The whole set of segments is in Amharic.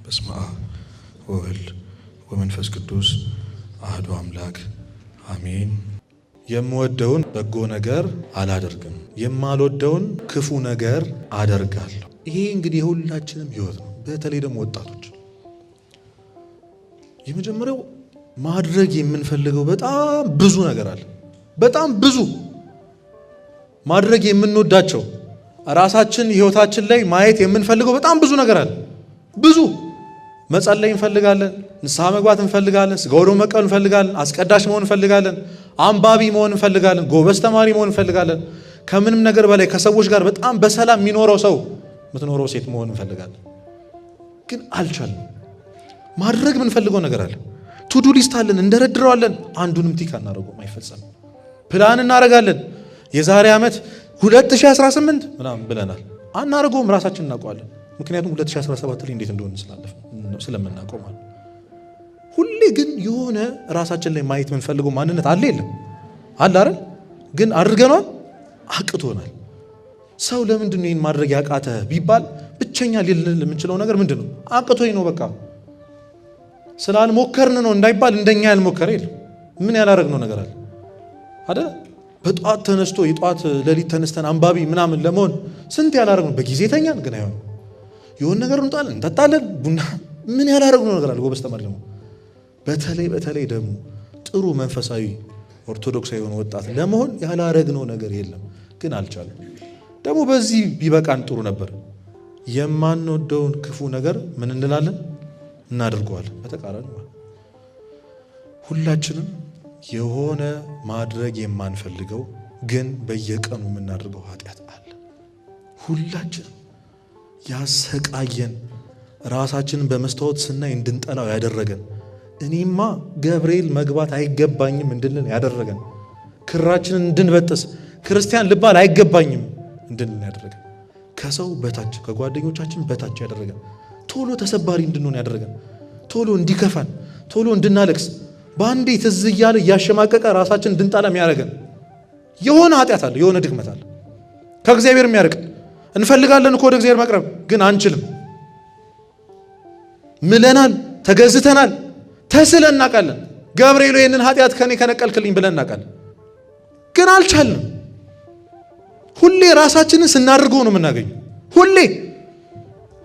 በስመ አብ ወወልድ ወመንፈስ ቅዱስ አህዱ አምላክ አሜን። የምወደውን በጎ ነገር አላደርግም፣ የማልወደውን ክፉ ነገር አደርጋለሁ። ይሄ እንግዲህ የሁላችንም ሕይወት ነው። በተለይ ደግሞ ወጣቶች የመጀመሪያው ማድረግ የምንፈልገው በጣም ብዙ ነገር አለ። በጣም ብዙ ማድረግ የምንወዳቸው ራሳችን ሕይወታችን ላይ ማየት የምንፈልገው በጣም ብዙ ነገር አለ። ብዙ መጸለይ እንፈልጋለን፣ ንስሐ መግባት እንፈልጋለን፣ ስጋ ወደሙ መቀበል እንፈልጋለን፣ አስቀዳሽ መሆን እንፈልጋለን፣ አንባቢ መሆን እንፈልጋለን፣ ጎበዝ ተማሪ መሆን እንፈልጋለን። ከምንም ነገር በላይ ከሰዎች ጋር በጣም በሰላም የሚኖረው ሰው የምትኖረው ሴት መሆን እንፈልጋለን። ግን አልቻልንም። ማድረግ የምንፈልገው ነገር አለ። To-do list አለን፣ እንደረድረዋለን። አንዱንም tick አናደርገውም፣ አይፈጸምም። ፕላን እናደርጋለን። የዛሬ ዓመት 2018 ምናምን ብለናል፣ አናደርገውም። ራሳችን እናውቀዋለን። ምክንያቱም 2017 ላይ እንዴት እንደሆነ ስለምናውቀው ማለት። ሁሌ ግን የሆነ ራሳችን ላይ ማየት የምንፈልገው ማንነት አለ የለም? አለ አይደል? ግን አድርገነዋል፣ አቅቶናል። ሰው ለምንድን ነው ይህን ማድረግ ያቃተ ቢባል ብቸኛ ሊል የምንችለው ነገር ምንድን ነው? አቅቶኝ ነው፣ በቃ ስላልሞከርን ነው እንዳይባል እንደኛ ያልሞከረ የለም። ምን ያላረግነው ነገር አለ አይደል? በጠዋት ተነስቶ የጠዋት ሌሊት ተነስተን አንባቢ ምናምን ለመሆን ስንት ያላረግነው፣ በጊዜ ተኛን ግን አይሆንም። የሆነ ነገር እንጣለን፣ እንጠጣለን፣ ቡና ምን ያላረግነው ነገር አለ? ጎበዝ ተማሪ ለመሆን በተለይ በተለይ ደግሞ ጥሩ መንፈሳዊ ኦርቶዶክሳዊ የሆነ ወጣት ለመሆን ያላረግነው ነገር የለም፣ ግን አልቻለም። ደግሞ በዚህ ቢበቃን ጥሩ ነበር። የማንወደውን ክፉ ነገር ምን እንላለን? እናደርገዋለን። በተቃራኒ ሁላችንም የሆነ ማድረግ የማንፈልገው ግን በየቀኑ የምናደርገው ኃጢአት አለ። ሁላችንም ያሰቃየን፣ ራሳችንን በመስታወት ስናይ እንድንጠላው ያደረገን፣ እኔማ ገብርኤል መግባት አይገባኝም እንድንል ያደረገን፣ ክራችንን እንድንበጥስ፣ ክርስቲያን ልባል አይገባኝም እንድንል ያደረገን፣ ከሰው በታች ከጓደኞቻችን በታች ያደረገን፣ ቶሎ ተሰባሪ እንድንሆን ያደረገን፣ ቶሎ እንዲከፋን፣ ቶሎ እንድናለቅስ፣ በአንዴ ትዝ እያለ እያሸማቀቀ ራሳችን እንድንጠላ የሚያደርገን የሆነ ኃጢአት አለ፣ የሆነ ድክመት አለ። ከእግዚአብሔር የሚያርቅ እንፈልጋለን እኮ ወደ እግዚአብሔር መቅረብ ግን አንችልም። ምለናል፣ ተገዝተናል፣ ተስለን እናውቃለን። ገብርኤል ይህንን ኃጢአት ከኔ ከነቀልክልኝ ብለን እናውቃለን፣ ግን አልቻልንም። ሁሌ ራሳችንን ስናደርገው ነው የምናገኘው። ሁሌ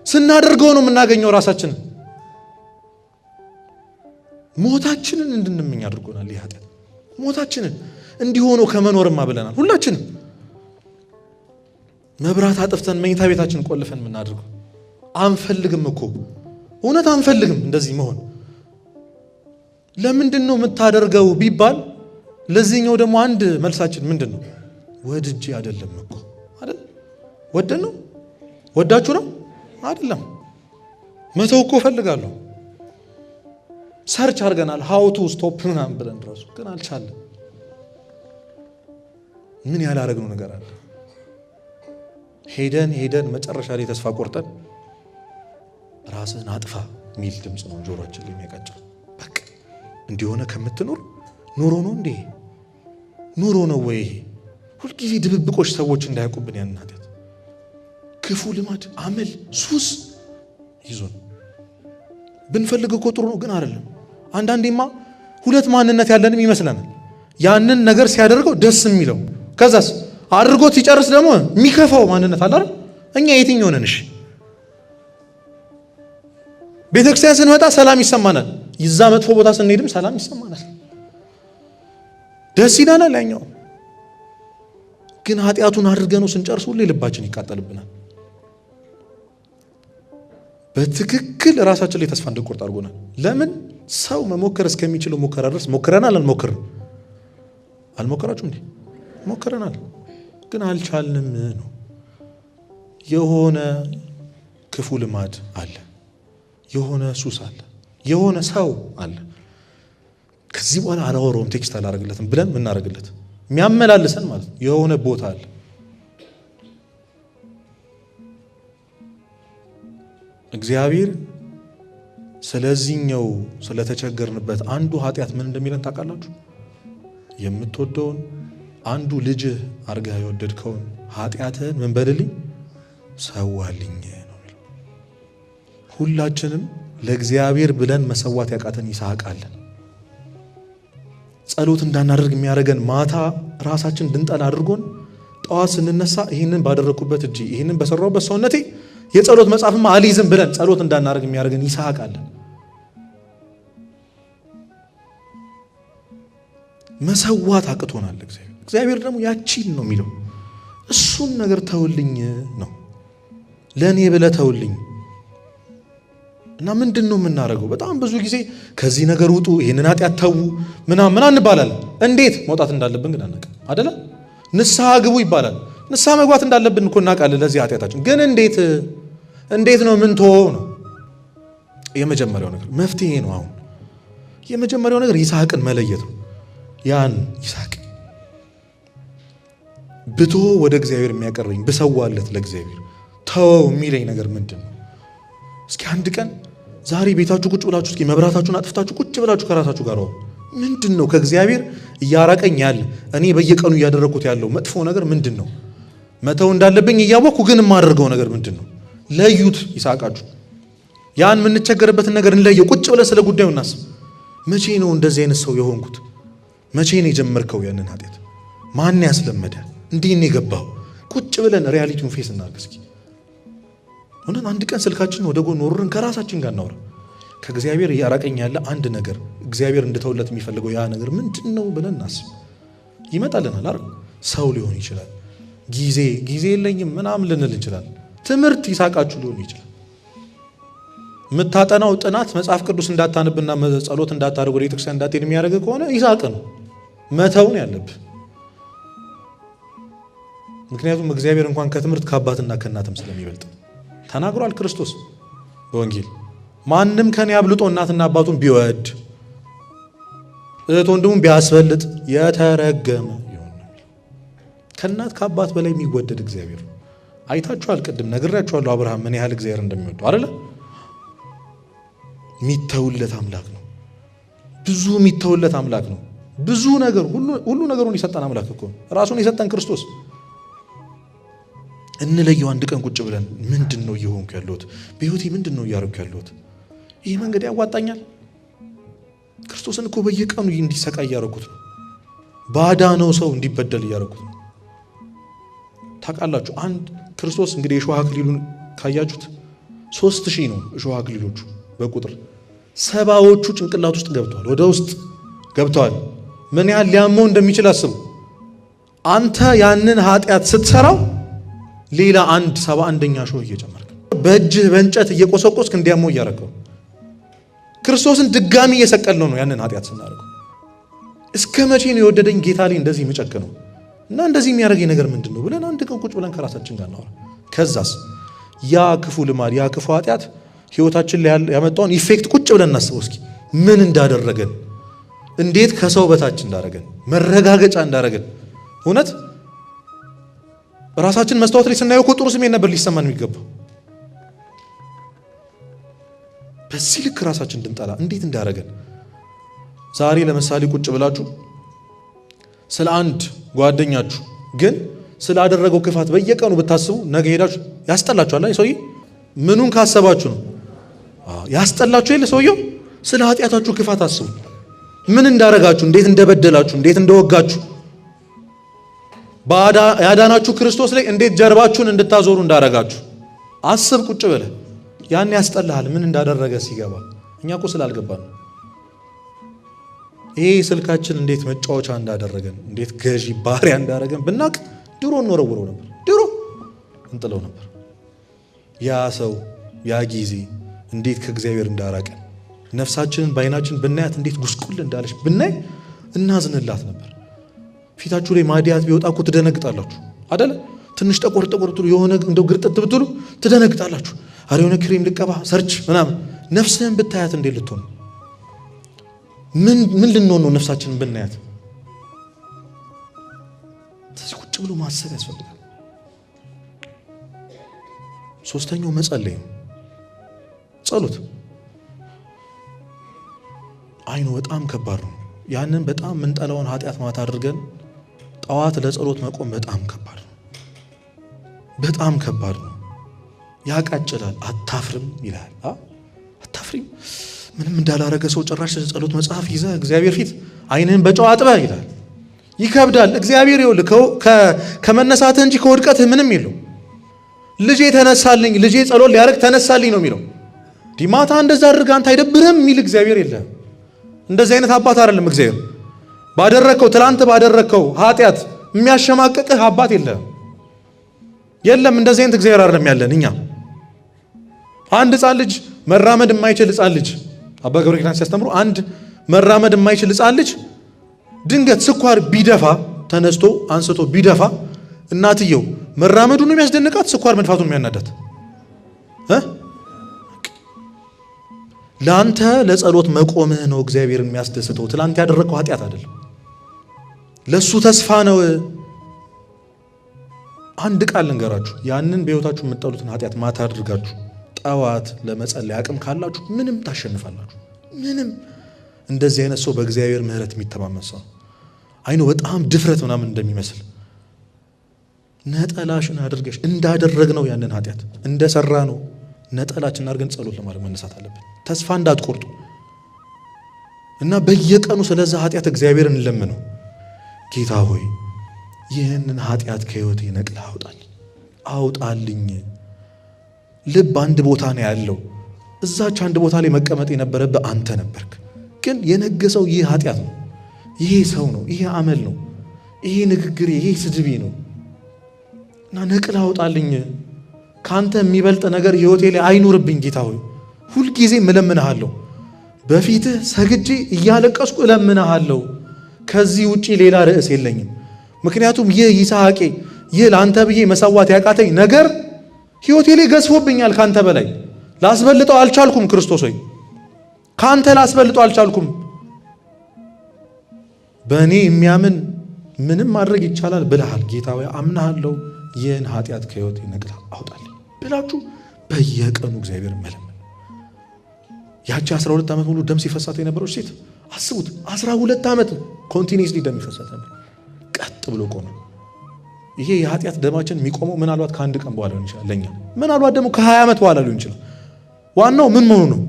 ስናደርገው ነው የምናገኘው ራሳችንን። ሞታችንን እንድንመኝ አድርጎናል። ይህ ኃጢአት ሞታችንን እንዲሆነው ከመኖርማ ብለናል። ሁላችንም መብራት አጥፍተን መኝታ ቤታችንን ቆልፈን የምናደርገው አንፈልግም እኮ እውነት አንፈልግም እንደዚህ መሆን። ለምንድን ነው የምታደርገው ቢባል ለዚህኛው ደግሞ አንድ መልሳችን ምንድን ነው? ወድጄ አይደለም እኮ አይደል? ወደን ነው? ወዳችሁ ነው አይደለም። መተው እኮ እፈልጋለሁ። Search አድርገናል how to stop ምናምን ብለን ራሱ ግን አልቻለም። ምን ያላረግነው ነገር አለ? ሄደን ሄደን መጨረሻ ላይ ተስፋ ቆርጠን ራስህን አጥፋ የሚል ድምፅ ነው ጆሮአችን ላይ የሚያቃጭል። በቃ እንዲሆነ ከምትኖር ኑሮ ነው እንዴ? ኑሮ ነው ወይ ይሄ? ሁልጊዜ ድብብቆች ሰዎች እንዳያውቁብን ያን ኃጢአት፣ ክፉ ልማድ፣ አመል፣ ሱስ ይዞን ብንፈልግ እኮ ጥሩ ነው፣ ግን አይደለም። አንዳንዴማ ሁለት ማንነት ያለንም ይመስለናል። ያንን ነገር ሲያደርገው ደስ የሚለው ከዛስ አድርጎት ሲጨርስ ደግሞ የሚከፋው ማንነት አለ አይደል? እኛ የትኛው ነን? እሺ ቤተክርስቲያን ስንመጣ ሰላም ይሰማናል። ይዛ መጥፎ ቦታ ስንሄድም ሰላም ይሰማናል፣ ደስ ይለናል። ያኛው ግን ኃጢአቱን አድርገነው ስንጨርስ ሁሌ ልባችን ይቃጠልብናል። በትክክል ራሳችን ላይ ተስፋ እንድንቆርጥ አድርጎናል። ለምን ሰው መሞከር እስከሚችለው ሙከራ ድረስ ሞክረናል። አልሞክርም? አልሞከራችሁም እንዴ? ሞክረናል፣ ግን አልቻልንም ነው። የሆነ ክፉ ልማድ አለ፣ የሆነ ሱስ አለ፣ የሆነ ሰው አለ። ከዚህ በኋላ አላወራውም፣ text አላረግለትም ብለን ምናረግለት የሚያመላልሰን ማለት ነው። የሆነ ቦታ አለ። እግዚአብሔር ስለዚህኛው ስለተቸገርንበት አንዱ ኃጢአት ምን እንደሚለን ታውቃላችሁ? የምትወደውን አንዱ ልጅህ አርገህ የወደድከውን ኃጢአትህን ምን በልልኝ ሰዋልኝ ነው የሚለው። ሁላችንም ለእግዚአብሔር ብለን መሰዋት ያቃተን ይስሐቅ አለን። ጸሎት እንዳናደርግ የሚያደርገን ማታ ራሳችን እንድንጠላ አድርጎን ጠዋት ስንነሳ ይህንን ባደረግኩበት እጅ ይህንን በሰራሁበት ሰውነቴ የጸሎት መጽሐፍማ አልይዝም ብለን ጸሎት እንዳናደርግ የሚያደርገን ይስሐቅ አለን። መሰዋት አቅቶናል። እግዚአብሔር ደግሞ ያቺን ነው የሚለው፣ እሱን ነገር ተውልኝ ነው፣ ለእኔ ብለህ ተውልኝ። እና ምንድን ነው የምናደርገው? በጣም ብዙ ጊዜ ከዚህ ነገር ውጡ፣ ይህንን ኃጢአት ተዉ ምናምን ምናምን እንባላለን። እንዴት መውጣት እንዳለብን ግን አናውቅም አይደለ? ንስሐ ግቡ ይባላል። ንስሐ መግባት እንዳለብን እኮ እናውቃለን ለዚህ ኃጢአታችን። ግን እንዴት እንዴት ነው ምን ተወው ነው የመጀመሪያው ነገር፣ መፍትሄ ነው። አሁን የመጀመሪያው ነገር ይስሐቅን መለየት ነው። ያን ይስሐቅ ብቶ ወደ እግዚአብሔር የሚያቀርበኝ ብሰዋለት ለእግዚአብሔር ተወው የሚለኝ ነገር ምንድን ነው? እስኪ አንድ ቀን ዛሬ ቤታችሁ ቁጭ ብላችሁ እስኪ መብራታችሁን አጥፍታችሁ ቁጭ ብላችሁ ከራሳችሁ ጋር ምንድን ነው ከእግዚአብሔር እያራቀኝ ያለ እኔ በየቀኑ እያደረግኩት ያለው መጥፎ ነገር ምንድን ነው? መተው እንዳለብኝ እያወቅኩ ግን የማደርገው ነገር ምንድን ነው? ለዩት። ይስሐቃችሁ ያን የምንቸገርበትን ነገር እንለየው። ቁጭ ብለን ስለ ጉዳዩ እናስብ። መቼ ነው እንደዚህ አይነት ሰው የሆንኩት? መቼ ነው የጀመርከው ያንን ኃጢአት? ማን ያስለመደ? እንዴት ነው የገባው? ቁጭ ብለን reality ውን face እናድርግ እስኪ። እውነት አንድ ቀን ስልካችንን ወደ ጎን ወርውረን ከራሳችን ጋር እናውራ። ከእግዚአብሔር እያራቀኝ ያለ አንድ ነገር እግዚአብሔር እንድተውለት የሚፈልገው ያ ነገር ምንድን ነው ብለን እናስብ። ይመጣልናል አይደል? ሰው ሊሆን ይችላል፣ ጊዜ የለኝም ምናምን ልንል እንችላለን። ትምህርት ይሳቃችሁ ሊሆን ይችላል። የምታጠናው ጥናት መጽሐፍ ቅዱስ እንዳታነብና ጸሎት እንዳታደርግ ወደ ቤተክርስቲያን እንዳትሄድ የሚያደርግ ከሆነ ይስሐቅ ነው፣ መተው ነው ያለብህ። ምክንያቱም እግዚአብሔር እንኳን ከትምህርት ከአባትና ከእናትም ስለሚበልጥ ተናግሯል ክርስቶስ በወንጌል። ማንም ከኔ አብልጦ እናትና አባቱን ቢወድ እህት ወንድሙን ቢያስበልጥ የተረገመ ይሁን። ከእናት ከአባት በላይ የሚወደድ እግዚአብሔር ነው። አይታችኋል፣ ቅድም ነግሬያችኋለሁ አብርሃም ምን ያህል እግዚአብሔር እንደሚወደው አይደለ? የሚተውለት አምላክ ነው። ብዙ የሚተውለት አምላክ ነው። ብዙ ነገር ሁሉ ነገሩን የሰጠን አምላክ እኮ ነው። ራሱን የሰጠን ክርስቶስ። እንለየው አንድ ቀን ቁጭ ብለን ምንድን ነው እየሆንኩ ያለሁት? በህይወቴ ምንድን ነው እያደረኩ ያለሁት? ይህ መንገድ ያዋጣኛል? ክርስቶስን እኮ በየቀኑ እንዲሰቃይ እያደረኩት ነው። ባዳነው ሰው እንዲበደል እያደረኩት ነው። ታውቃላችሁ፣ አንድ ክርስቶስ እንግዲህ የእሾህ አክሊሉን ካያችሁት 3000 ነው እሾህ አክሊሎቹ በቁጥር 70ዎቹ ጭንቅላት ውስጥ ገብተዋል፣ ወደ ውስጥ ገብተዋል። ምን ያህል ሊያመው እንደሚችል አስቡ። አንተ ያንን ኃጢአት ስትሰራው ሌላ አንድ 71ኛ እሾህ እየጨመርክ በእጅህ በእንጨት እየቆሰቆስክ እንዲያመው እያደረገው ክርስቶስን ድጋሚ እየሰቀልነው ነው ያንን ኃጢአት ስናደርገው። እስከ መቼ ነው የወደደኝ ጌታ ላይ እንደዚህ የምጨክነው እና እንደዚህ የሚያደርገኝ ነገር ምንድን ነው ብለን አንድ ቀን ቁጭ ብለን ከራሳችን ጋር እናወራ። ከዛስ ያ ክፉ ልማድ ያ ክፉ ኃጢአት ህይወታችን ላይ ያመጣውን effect ቁጭ ብለን እናስበው እስኪ። ምን እንዳደረገን፣ እንዴት ከሰው በታች እንዳደረገን፣ መረጋገጫ እንዳደረገን። እውነት ራሳችን መስታወት ላይ ስናየው እኮ ጥሩ ስሜት ነበር ሊሰማን የሚገባው። በዚህ ልክ ራሳችን እንድንጠላ እንዴት እንዳደረገን። ዛሬ ለምሳሌ ቁጭ ብላችሁ ስለ አንድ ጓደኛችሁ ግን ስላደረገው ክፋት በየቀኑ ብታስቡ ነገ ሄዳችሁ ያስጠላችኋል። አይ ሰውዬ ምኑን ካሰባችሁ ነው ያስጠላችሁ የለ ሰውየው። ስለ ኃጢአታችሁ ክፋት አስቡ። ምን እንዳረጋችሁ፣ እንዴት እንደበደላችሁ፣ እንዴት እንደወጋችሁ፣ ያዳናችሁ ክርስቶስ ላይ እንዴት ጀርባችሁን እንድታዞሩ እንዳረጋችሁ አስብ ቁጭ ብለህ። ያን ያስጠላሃል ምን እንዳደረገ ሲገባ። እኛ እኮ ስላልገባ ነው። ይሄ ስልካችን እንዴት መጫወቻ እንዳደረገን፣ እንዴት ገዢ ባሪያ እንዳደረገን ብናቅ ድሮ እንወረውረው ነበር፣ ድሮ እንጥለው ነበር። ያ ሰው ያ ጊዜ እንዴት ከእግዚአብሔር እንዳራቀን፣ ነፍሳችንን በዓይናችን ብናያት እንዴት ጉስቁል እንዳለች ብናይ እናዝንላት ነበር። ፊታችሁ ላይ ማዲያት ቢወጣ እኮ ትደነግጣላችሁ አደለ? ትንሽ ጠቆር ጠቆር ብትሉ የሆነ እንደው ግርጥት ብትሉ ትደነግጣላችሁ። አረ የሆነ ክሬም ልቀባ search ምናምን። ነፍስህን ብታያት እንዴት ልትሆን ምን ልንሆን ነው? ነፍሳችንን ብናያት። ስለዚህ ቁጭ ብሎ ማሰብ ያስፈልጋል። ሶስተኛው መጸለይ ነው። ጸሎት አይኖ በጣም ከባድ ነው። ያንን በጣም የምንጠላውን ኃጢአት ማታ አድርገን ጠዋት ለጸሎት መቆም በጣም ከባድ ነው። በጣም ከባድ ነው። ያቃጭላል። አታፍርም ይላል። አታፍርም አታፍሪም? ምንም እንዳላረገ ሰው ጭራሽ ጸሎት መጽሐፍ ይዘህ እግዚአብሔር ፊት ዓይንህን በጨው አጥበህ ይላል። ይከብዳል። እግዚአብሔር ይኸውልህ ከመነሳትህ እንጂ ከውድቀትህ ምንም የለው። ልጄ ተነሳልኝ፣ ልጄ ጸሎት ሊያደርግ ተነሳልኝ ነው የሚለው። ዲማታ እንደዛ አድርገህ አንተ አይደብርህም የሚል እግዚአብሔር የለም። እንደዚህ አይነት አባት አይደለም እግዚአብሔር። ባደረግከው ትላንት ባደረግከው ኃጢአት የሚያሸማቅቅህ አባት የለም፣ የለም። እንደዚህ አይነት እግዚአብሔር አይደለም ያለን እኛ። አንድ ሕፃን ልጅ መራመድ የማይችል ሕፃን ልጅ አባ ገብረ ኪዳን ሲያስተምሩ አንድ መራመድ የማይችል ሕፃን ልጅ ድንገት ስኳር ቢደፋ ተነስቶ አንስቶ ቢደፋ እናትየው መራመዱ ነው የሚያስደንቃት፣ ስኳር መድፋቱ ነው የሚያናዳት። ለአንተ ለጸሎት መቆምህ ነው እግዚአብሔር የሚያስደስተው። ትላንት ያደረግከው ኃጢአት አይደለም፣ ለሱ ተስፋ ነው። አንድ ቃል ልንገራችሁ፣ ያንን በሕይወታችሁ የምትጠሉትን ኃጢአት ማታ አድርጋችሁ ጠዋት ለመጸለይ አቅም ካላችሁ ምንም ታሸንፋላችሁ። ምንም እንደዚህ አይነት ሰው በእግዚአብሔር ምሕረት የሚተማመን ሰው አይኖ በጣም ድፍረት ምናምን እንደሚመስል ነጠላሽን አድርገሽ እንዳደረግነው ያንን ኃጢአት እንደሰራ ነው ነጠላችን አድርገን ጸሎት ለማድረግ መነሳት አለብን። ተስፋ እንዳትቆርጡ እና በየቀኑ ስለዛ ኃጢአት እግዚአብሔርን እንለምነው። ጌታ ሆይ ይህንን ኃጢአት ከሕይወቴ ነቅለህ አውጣልኝ አውጣልኝ። ልብ አንድ ቦታ ነው ያለው። እዛች አንድ ቦታ ላይ መቀመጥ የነበረብህ አንተ ነበርክ። ግን የነገሰው ይህ ኃጢአት ነው፣ ይሄ ሰው ነው፣ ይሄ አመል ነው፣ ይሄ ንግግሬ፣ ይሄ ስድቤ ነው እና ነቅለህ አውጣልኝ። ካንተ የሚበልጥ ነገር ሕይወቴ ላይ አይኑርብኝ ጌታ ሆይ። ሁልጊዜ እለምንሃለሁ፣ በፊትህ ሰግጄ እያለቀስኩ እለምንሃለሁ። ከዚህ ውጪ ሌላ ርዕስ የለኝም። ምክንያቱም ይህ ይስሐቄ፣ ይህ ለአንተ ብዬ መሰዋት ያቃተኝ ነገር ሕይወቴ ላይ ገዝፎብኛል። ካንተ በላይ ላስበልጠው አልቻልኩም። ክርስቶስ ሆይ ካንተ ላስበልጠው አልቻልኩም። በእኔ የሚያምን ምንም ማድረግ ይቻላል ብለሃል ጌታ ሆይ አምናሃለሁ። ይህን ኃጢአት ከሕይወቴ ነቅለህ አውጣልኝ ብላችሁ በየቀኑ እግዚአብሔር መለመን። ያቺ 12 ዓመት ሙሉ ደም ሲፈሳት የነበረች ሴት አስቡት፣ 12 ዓመት continuously ደም ይፈሳት ነበር። ቀጥ ብሎ ቆመ። ይሄ የኃጢአት ደማችን የሚቆመው ምናልባት ከአንድ ቀን በኋላ ሊሆን ይችላል፣ ለኛ ምናልባት ደግሞ ከ20 ዓመት በኋላ ሊሆን ይችላል። ዋናው ምን መሆኑ ነው?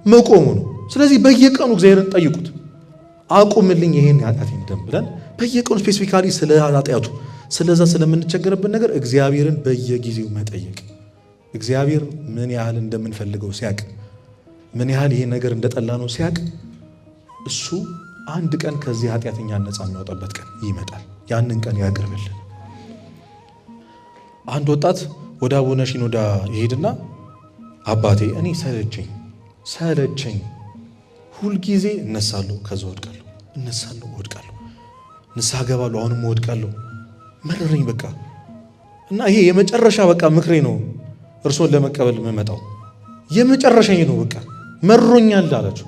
መቆሙ ነው። ስለዚህ በየቀኑ እግዚአብሔርን ጠይቁት፣ አቁምልኝ ይሄን የኃጢአቴን ደም ብለን በየቀኑ specifically ስለ ኃጢአቱ ስለዛ ስለምንቸገርበት ነገር እግዚአብሔርን በየጊዜው መጠየቅ። እግዚአብሔር ምን ያህል እንደምንፈልገው ሲያቅ፣ ምን ያህል ይሄ ነገር እንደጠላ ነው ሲያቅ፣ እሱ አንድ ቀን ከዚህ ኃጢአተኛ ነፃ የሚያወጣበት ቀን ይመጣል። ያንን ቀን ያቅርብልን። አንድ ወጣት ወደ አቡነ ሺኖዳ ይሄድና አባቴ እኔ ሰለቸኝ ሰለቸኝ፣ ሁልጊዜ እነሳለሁ፣ ከዛ ወድቃለሁ፣ እነሳለሁ፣ ወድቃለሁ፣ ንስሐ ገባለሁ፣ አሁንም ወድቃለሁ፣ መረረኝ በቃ እና ይሄ የመጨረሻ በቃ ምክሬ ነው፣ እርሶን ለመቀበል የምመጣው የመጨረሻ ነው፣ በቃ መሮኛል አላቸው።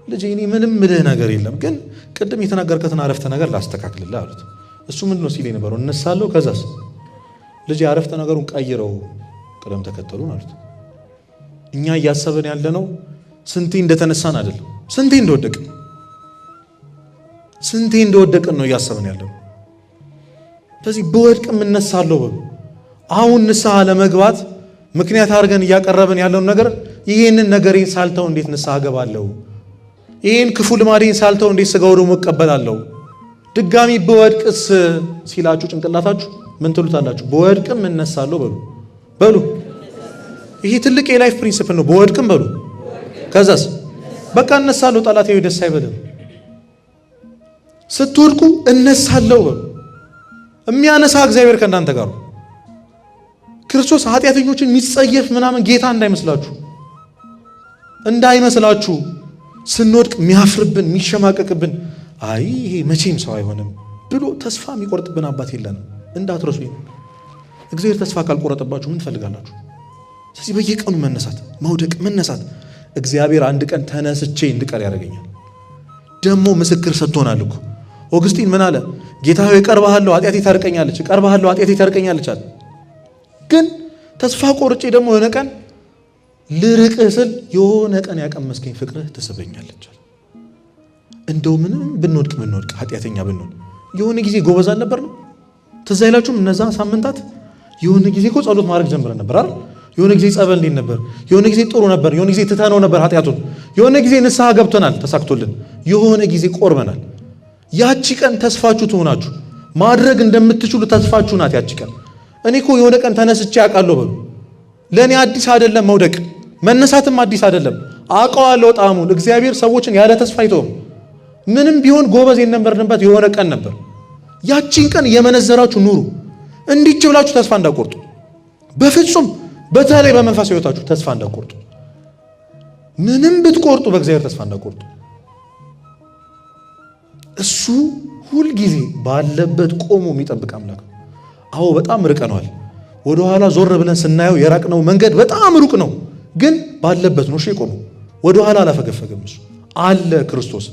ልጄ እኔ ምንም ምልህ ነገር የለም፣ ግን ቅድም የተናገርከትን አረፍተ ነገር ላስተካክልልህ አሉት። እሱ ምንድን ነው ሲል የነበረው? እነሳለሁ፣ ከዛስ? ልጄ አረፍተ ነገሩን ቀይረው ቅደም ተከተሉን አሉት። እኛ እያሰብን ያለነው ስንቴ እንደተነሳን አይደለም፣ ስንቴ እንደወደቅን ስንቴ እንደወደቅን ነው እያሰብን ያለነው። ስለዚህ ብወድቅም እነሳለሁ በሉ። አሁን ንስሐ ለመግባት ምክንያት አድርገን እያቀረብን ያለውን ነገር ይህንን ነገሬን ሳልተው እንዴት ንስሐ እገባለሁ? ይህን ክፉ ልማዴን ሳልተው እንዴት ሥጋ ወደሙ እቀበላለሁ? ድጋሚ ብወድቅስ ሲላችሁ ጭንቅላታችሁ ምን ትሉታላችሁ? ብወድቅም እነሳለሁ በሉ በሉ። ይሄ ትልቅ የ life principle ነው። ብወድቅም በሉ፣ ከዛስ በቃ እነሳለሁ። ጠላቴ ደስ አይበልም። ስትወድቁ እነሳለሁ በሉ። የሚያነሳ እግዚአብሔር ከእናንተ ጋር ነው። ክርስቶስ ኃጢአተኞችን የሚጸየፍ ምናምን ጌታ እንዳይመስላችሁ እንዳይመስላችሁ። ስንወድቅ የሚያፍርብን የሚሸማቀቅብን፣ አይ ይሄ መቼም ሰው አይሆንም ብሎ ተስፋ የሚቆርጥብን አባት የለንም። እንዳትረሱ። እግዚአብሔር ተስፋ ካልቆረጠባችሁ ምን ትፈልጋላችሁ? ስለዚህ በየቀኑ መነሳት፣ መውደቅ፣ መነሳት። እግዚአብሔር አንድ ቀን ተነስቼ እንድቀር ያደርገኛል። ደግሞ ምስክር ሰጥቶናል እኮ። ኦግስቲን ምን አለ? ጌታ ሆይ እቀርብሃለሁ፣ ኃጢአቴ ታርቀኛለች፣ እቀርብሃለሁ፣ ኃጢአቴ ታርቀኛለች አለ። ግን ተስፋ ቆርጬ ደግሞ የሆነ ቀን ልርቅህ ስል የሆነ ቀን ያቀመስከኝ ፍቅርህ ትስበኛለች አለ። እንደው ምንም ብንወድቅ ብንወድቅ ኃጢአተኛ ብንሆን የሆነ ጊዜ ጎበዝ አልነበር ነው? ትዝ አይላችሁም? እነዛ ሳምንታት የሆነ ጊዜ እኮ ጸሎት ማድረግ ጀምረን ነበር አይደል? የሆነ ጊዜ ጸበል እንዴት ነበር፣ የሆነ ጊዜ ጥሩ ነበር፣ የሆነ ጊዜ ትተነው ነበር ኃጢአቱን፣ የሆነ ጊዜ ንስሐ ገብተናል ተሳክቶልን፣ የሆነ ጊዜ ቆርበናል። ያቺ ቀን ተስፋችሁ ትሆናችሁ፣ ማድረግ እንደምትችሉ ተስፋችሁ ናት ያቺ ቀን። እኔ እኮ የሆነ ቀን ተነስቼ አውቃለሁ በሉ። ለእኔ አዲስ አይደለም መውደቅ፣ መነሳትም አዲስ አይደለም። አውቀዋለሁ ጣዕሙን። እግዚአብሔር ሰዎችን ያለ ተስፋ አይተውም። ምንም ቢሆን ጎበዝ የነበርንበት የሆነ ቀን ነበር። ያቺን ቀን እየመነዘራችሁ ኑሩ። እንዲች ብላችሁ ተስፋ እንዳቆርጡ በፍጹም። በተለይ በመንፈሳዊ ሕይወታችሁ ተስፋ እንዳቆርጡ። ምንም ብትቆርጡ በእግዚአብሔር ተስፋ እንዳቆርጡ። እሱ ሁልጊዜ ባለበት ቆሞ የሚጠብቅ አምላክ ነው። አዎ በጣም ርቀነዋል። ወደኋላ ዞር ብለን ስናየው የራቅነው መንገድ በጣም ሩቅ ነው። ግን ባለበት ነው እሺ የቆመው። ወደኋላ አላፈገፈገም። እሱ አለ ክርስቶስ።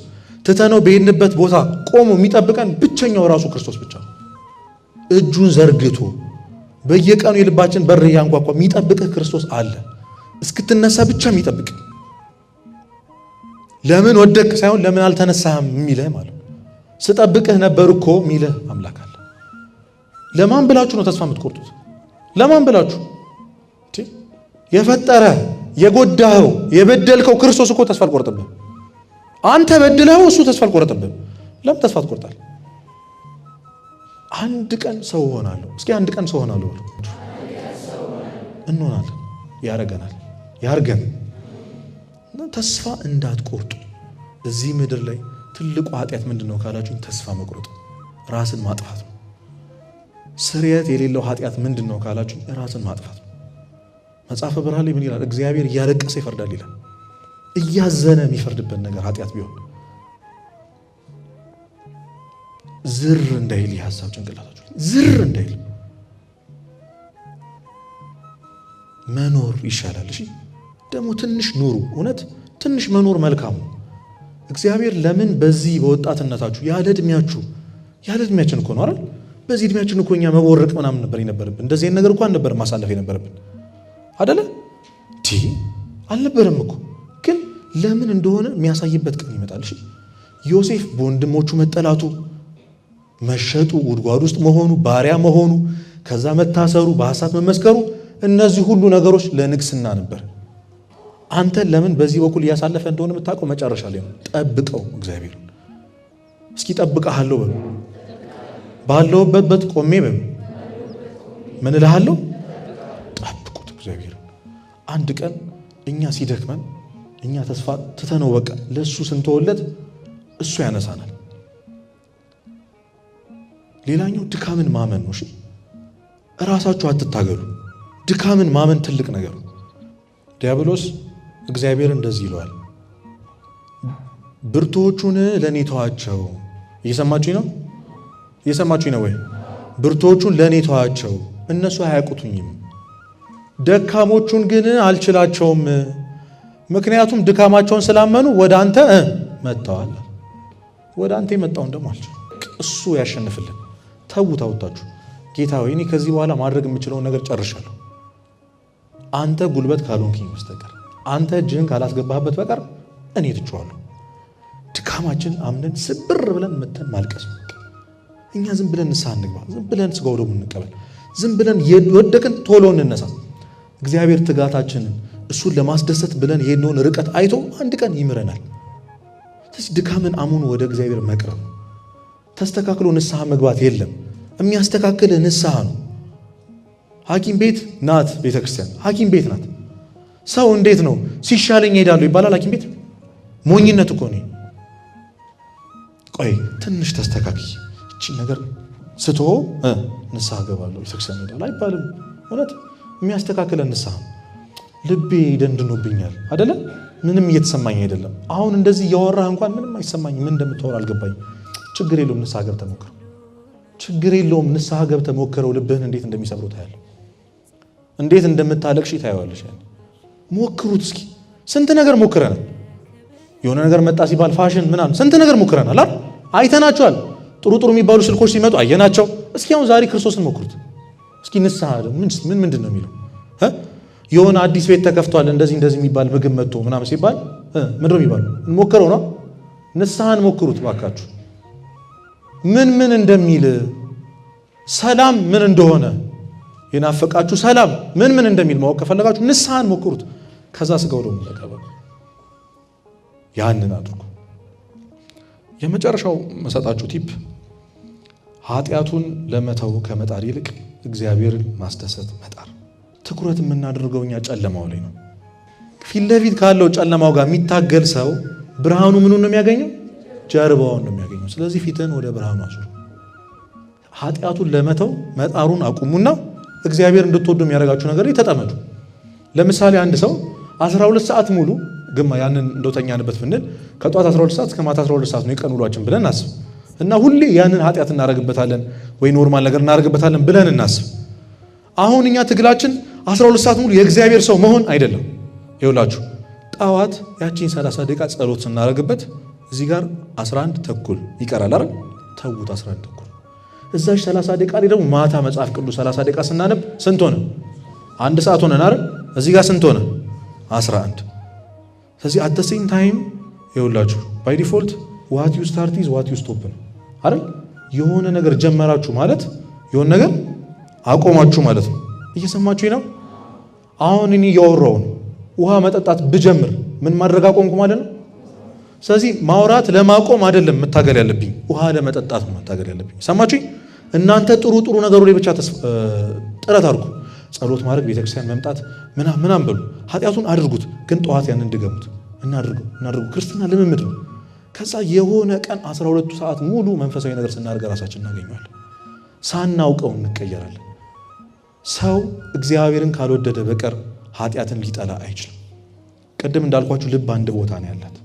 ትተነው በሄድንበት ቦታ ቆሞ የሚጠብቀን ብቸኛው ራሱ ክርስቶስ ብቻ ነው። እጁን ዘርግቶ በየቀኑ የልባችን በር እያንኳኳ የሚጠብቅህ ክርስቶስ አለ። እስክትነሳ ብቻ የሚጠብቅ፣ ለምን ወደቅ ሳይሆን ለምን አልተነሳህም የሚልህ ማለት ነው። ስጠብቅህ ነበር እኮ የሚልህ አምላክ አለ። ለማን ብላችሁ ነው ተስፋ የምትቆርጡት? ለማን ብላችሁ? የፈጠረ የጎዳኸው የበደልከው ክርስቶስ እኮ ተስፋ አልቆረጠብህም። አንተ በድለኸው እሱ ተስፋ አልቆረጠብህም። ለምን ተስፋ ትቆርጣለህ? አንድ ቀን ሰው እሆናለሁ። እስኪ አንድ ቀን ሰው እሆናለሁ በሉ። እንሆናለን። ያረገናል፣ ያርገን። እና ተስፋ እንዳትቆርጡ። እዚህ ምድር ላይ ትልቁ ኃጢአት ምንድን ነው ካላችሁኝ፣ ተስፋ መቁረጥ፣ ራስን ማጥፋት ነው። ስርየት የሌለው ኃጢአት ምንድን ነው ካላችሁኝ፣ ራስን ማጥፋት ነው። መጽሐፈ ብርሃን ላይ ምን ይላል? እግዚአብሔር እያለቀሰ ይፈርዳል ይላል። እያዘነ የሚፈርድበት ነገር ኃጢአት ቢሆን ዝር እንዳይል የሀሳብ ጭንቅላታችሁ ዝር እንዳይል መኖር ይሻላል። እሺ ደግሞ ትንሽ ኑሩ። እውነት ትንሽ መኖር መልካም ነው። እግዚአብሔር ለምን በዚህ በወጣትነታችሁ ያለ እድሜያችሁ፣ ያለ እድሜያችን እኮ ነው አይደል? በዚህ እድሜያችን እኮ እኛ መቦረቅ ምናምን ነበር የነበረብን። እንደዚህ ነገር እኮ አልነበረም ማሳለፍ የነበረብን አይደለ? አልነበረም እኮ። ግን ለምን እንደሆነ የሚያሳይበት ቀን ይመጣል። እሺ ዮሴፍ በወንድሞቹ መጠላቱ፣ መሸጡ፣ ጉድጓድ ውስጥ መሆኑ፣ ባሪያ መሆኑ፣ ከዛ መታሰሩ፣ በሐሰት መመስከሩ፣ እነዚህ ሁሉ ነገሮች ለንግስና ነበር። አንተ ለምን በዚህ በኩል እያሳለፈ እንደሆነ የምታውቀው መጨረሻ ላይ ነው። ጠብቀው እግዚአብሔር። እስኪ ጠብቀሃለሁ በሉ። ባለሁበት ቆሜ በሉ። ምን እልሃለሁ? ጠብቁት እግዚአብሔር። አንድ ቀን እኛ ሲደክመን፣ እኛ ተስፋ ትተነው በቃ ለእሱ ስንተወለት እሱ ያነሳናል። ሌላኛው ድካምን ማመን ነው። እሺ እራሳችሁ አትታገሉ። ድካምን ማመን ትልቅ ነገር ነው። ዲያብሎስ እግዚአብሔር እንደዚህ ይለዋል፣ ብርቱዎቹን ለእኔ ተዋቸው። እየሰማችሁኝ ነው? እየሰማችሁኝ ነው ወይ? ብርቱዎቹን ለእኔ ተዋቸው፣ እነሱ አያውቁትኝም። ደካሞቹን ግን አልችላቸውም፣ ምክንያቱም ድካማቸውን ስላመኑ ወደ አንተ መጥተዋል። ወደ አንተ የመጣውን ደግሞ አልችልም። እሱ ያሸንፍልን። ተዉት፣ አውጣችሁ ጌታ ሆይ እኔ ከዚህ በኋላ ማድረግ የምችለውን ነገር ጨርሻለሁ። አንተ ጉልበት ካልሆንክኝ በስተቀር፣ አንተ እጅህን ካላስገባህበት በቀር እኔ ትቼዋለሁ። ድካማችን አምነን ስብር ብለን መተን ማልቀስ ነው። እኛ ዝም ብለን ንስሐ እንግባ፣ ዝም ብለን ስጋው ደሙ እንቀበል፣ ዝም ብለን የወደቅን ቶሎ እንነሳ። እግዚአብሔር ትጋታችንን እሱን ለማስደሰት ብለን የሄድነውን ርቀት አይቶ አንድ ቀን ይምረናል። ስለዚህ ድካምን አምኖ ወደ እግዚአብሔር መቅረብ ነው። ተስተካክሎ ንስሐ መግባት የለም። የሚያስተካክል ንስሐ ነው። ሐኪም ቤት ናት ቤተክርስቲያን፣ ሐኪም ቤት ናት። ሰው እንዴት ነው ሲሻለኝ እሄዳለሁ ይባላል ሐኪም ቤት? ሞኝነት እኮ ነው። ቆይ ትንሽ ተስተካክይ እቺ ነገር ስቶ ንስሐ ገባለሁ ቤተክርስቲያን እሄዳለሁ አይባልም። እውነት የሚያስተካክለን ንስሐ ነው። ልቤ ደንድኖብኛል አይደለ? ምንም እየተሰማኝ አይደለም። አሁን እንደዚህ እያወራህ እንኳን ምንም አይሰማኝም። ምን እንደምታወራ አልገባኝም። ችግር የለውም ንስሐ ገብተህ ሞክረው። ችግር የለውም ንስሐ ገብተህ ሞክረው። ልብህን እንዴት እንደሚሰብረው ታያለህ። እንዴት እንደምታለቅሽ ታየዋለሽ። ሞክሩት እስኪ። ስንት ነገር ሞክረናል። የሆነ ነገር መጣ ሲባል ፋሽን ምናምን ስንት ነገር ሞክረናል አይደል? አይተናቸዋል። ጥሩ ጥሩ የሚባሉ ስልኮች ሲመጡ አየናቸው። እስኪ አሁን ዛሬ ክርስቶስን ሞክሩት እስኪ። ንስሐ ምን ምንድን ነው የሚለው? የሆነ አዲስ ቤት ተከፍቷል እንደዚህ እንደዚህ የሚባል ምግብ መጥቶ ምናምን ሲባል ምንድን ነው የሚባለው? ሞክረው ነው። ንስሐን ሞክሩት ባካችሁ። ምን ምን እንደሚል፣ ሰላም ምን እንደሆነ፣ የናፈቃችሁ ሰላም ምን ምን እንደሚል ማወቅ ከፈለጋችሁ ንስሐን ሞክሩት። ከዛ ስጋ ወደሙ ተቀበሉ። ያንን አድርጉ። የመጨረሻው መሰጣችሁ tip ኃጢአቱን ለመተው ከመጣር ይልቅ እግዚአብሔርን ማስደሰት መጣር። ትኩረት የምናደርገው እኛ ጨለማው ላይ ነው። ፊት ለፊት ካለው ጨለማው ጋር የሚታገል ሰው ብርሃኑ ምኑን ነው የሚያገኘው? ጀርባውን ነው የሚያገኘው። ስለዚህ ፊትን ወደ ብርሃኑ አዙር። ኃጢአቱን ለመተው መጣሩን አቁሙና እግዚአብሔር እንድትወዱ የሚያደርጋችሁ ነገር ላይ ተጠመዱ። ለምሳሌ አንድ ሰው 12 ሰዓት ሙሉ ግማ ያንን እንደተኛንበት ብንል ከጧት 12 ሰዓት እስከ ማታ 12 ሰዓት ነው የቀን ውሏችን ብለን እናስብ እና ሁሌ ያንን ኃጢአት እናደርግበታለን ወይ normal ነገር እናደርግበታለን ብለን እናስብ። አሁን እኛ ትግላችን 12 ሰዓት ሙሉ የእግዚአብሔር ሰው መሆን አይደለም። ይኸውላችሁ ጠዋት ያቺን 30 ደቂቃ ጸሎት ስናደርግበት እዚህ ጋር 11 ተኩል ይቀራል አይደል? ተዉት 11 ተኩል። እዛች 30 ደቂቃ ላይ ደግሞ ማታ መጽሐፍ ቅዱስ 30 ደቂቃ ስናነብ ስንት ሆነ? አንድ ሰዓት ሆነን አይደል? እዚህ ጋር ስንት ሆነ? 11። ስለዚህ at the same time ይኸውላችሁ by default what you start is what you stop ነው አይደል? የሆነ ነገር ጀመራችሁ ማለት የሆነ ነገር አቆማችሁ ማለት ነው። እየሰማችሁኝ ነው? አሁን እኔ እያወራሁ ነው። ውሃ መጠጣት ብጀምር ምን ማድረግ አቆምኩ ማለት ነው? ስለዚህ ማውራት ለማቆም አይደለም መታገል ያለብኝ፣ ውሃ ለመጠጣት ነው መታገል ያለብኝ። ሰማችሁኝ? እናንተ ጥሩ ጥሩ ነገሩ ላይ ብቻ ጥረት አድርጉ። ጸሎት ማድረግ፣ ቤተክርስቲያን መምጣት ምናምን ምናምን በሉ። ኃጢአቱን አድርጉት፣ ግን ጠዋት ያንን ድገሙት። እናድርገው እናድርገው። ክርስትና ልምምድ ነው። ከዛ የሆነ ቀን 12 ሰዓት ሙሉ መንፈሳዊ ነገር ስናደርግ ራሳችን እናገኘዋለን። ሳናውቀው እንቀየራለን። ሰው እግዚአብሔርን ካልወደደ በቀር ኃጢአትን ሊጠላ አይችልም። ቅድም እንዳልኳችሁ ልብ አንድ ቦታ ነው ያላት።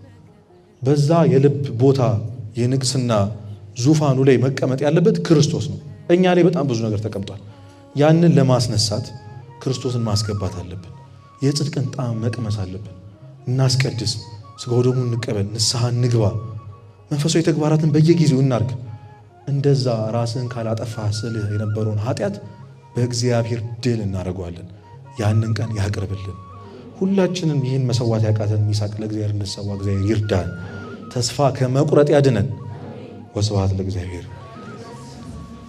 በዛ የልብ ቦታ የንግስና ዙፋኑ ላይ መቀመጥ ያለበት ክርስቶስ ነው። እኛ ላይ በጣም ብዙ ነገር ተቀምጧል። ያንን ለማስነሳት ክርስቶስን ማስገባት አለብን። የጽድቅን ጣዕም መቅመስ አለብን። እናስቀድስ፣ ስጋ ወደሙ እንቀበል፣ ንስሐ እንግባ፣ መንፈሳዊ ተግባራትን በየጊዜው እናርግ። እንደዛ ራስህን ካላጠፋህ ስልህ የነበረውን ኃጢአት በእግዚአብሔር ድል እናደርገዋለን። ያንን ቀን ያቅርብልን። ሁላችንም ይህን መሰዋት ያቃተን ይስሐቅ ለእግዚአብሔር እንሰዋ። እግዚአብሔር ይርዳን። ተስፋ ከመቁረጥ ያድነን። ወስብሐት ለእግዚአብሔር።